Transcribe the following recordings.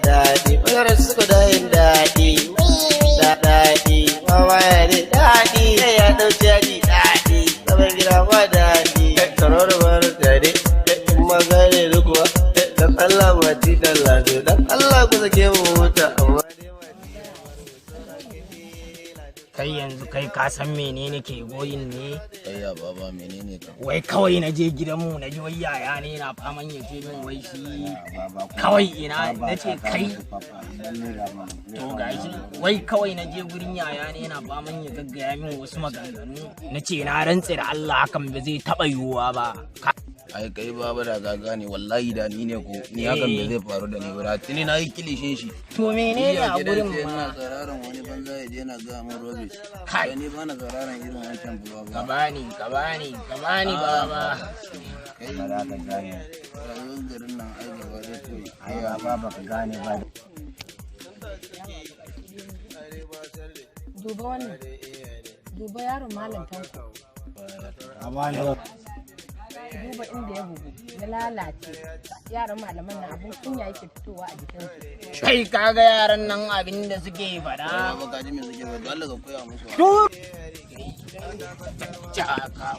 Daɗi ɓangaren suka da yin daɗi da daɗi mama ya ne daɗi kai ya ɗau caji daɗi zaman gida ma daɗi tsaro da bar tare in ma gane ni kuwa. Dan Allah mati dan lado, dan Allah ku sake mu huta, amma dai Kai, yanzu kai ka san menene ke goyin ne? Kai ya baba, menene ka? Wai kawai na je gidanmu, na ji wai yaya ne na faman ya ce min wai shi kawai ina na ce kai to gashi. Wai kawai na je gurin yaya ne na faman ya gaggaya min wasu maganganu, na ce na rantse da Allah hakan ba zai taba yiwuwa ba. Ai kai baba, da ka gane, wallahi da ni ne ko ni, hakan bai zai faru da ni ba. Da tuni na yi kilishin shi. To menene a gurin sai ina ma? Sauraron wani banza ya je na ga mun rubbish. Kai. Kai, ni ba na sauraron irin wancan ba. Ka bani, ka bani, ka bani baba. Kai, Ba za ka gane. Rayuwar garin nan ai gaba dai kawai. Ai baba, baka gane ba. Duba wannan, duba yaron Malam Tanko. A bani. Duba inda ya bugu ya lalace. Yaran malaman na abun kunya yake fitowa a jikinsu. Kai, kaga yaran nan abin da suke faɗa. Kai baba, ka ji me suke ba? Dole ka koya musu. Jaka,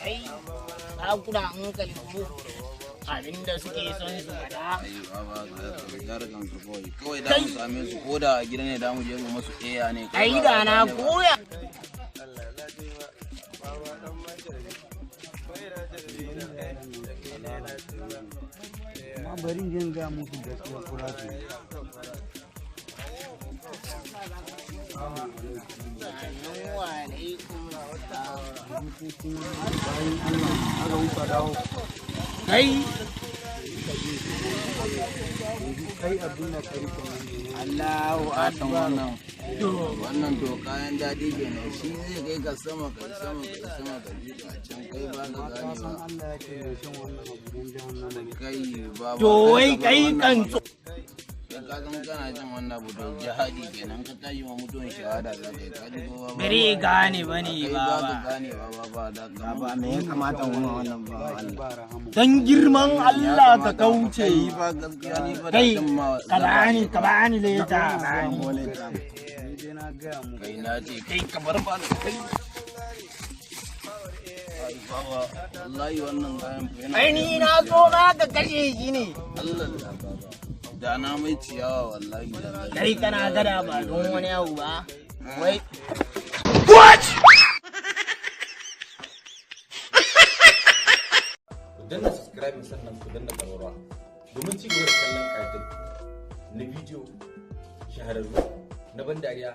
kai ka kuna hankali ko abin da suke son su faɗa. Ai baba, ka gyara kansu kawai. Kawai da mu same su ko da a gida ne, da mu je mu masu eya ne. Kai Ai ba da ka na gane ba. koya. Amma bari in je in gaya musu gaskiya kura su. Bayan Allah aka wuka dawo. Kai. Yanzu kai, abin da ka rike nan ne. Allahu Katon akbar. wannan. Wannan to kayan daɗi kenan, shi zai kai ka sama, kai sama, kai sama, ka ji ka can, kai ba ka Ka gane san ba. Allah ya ce mai shan wannan abu don jahannama ne. Kai baba. To wai ka bar kai wannan kan abu. Kai ka san kana jin wannan abu, to jihadi kenan, ka tashi ma mutuwan shahada za ka yi, ka ji ko baba? Bari gane bane. Kai ba ka Baba. gane ba baba, da Baba, me ya kamata mu ma wannan ba Allah? Ba rahama. Dan girman Allah ka kauce. Kai fa, gaskiya ni fa da Kai, jin ma ka bani, ka bani leta. Ni dai na gaya muku. Kai, na ce kai ka bar ba kai. Ai baba, wallahi wannan kayan fa yana Ai ni na so ma ka kashe shi ne. Allah da baba, da na mai ciyawa wallahi da Kai kana gada ba don wani abu ba wai. Ku danna subscribe, sannan ku danna ƙararrawa domin ci gaba da kallon ƙayatar na bidiyo shahararru na ban dariya.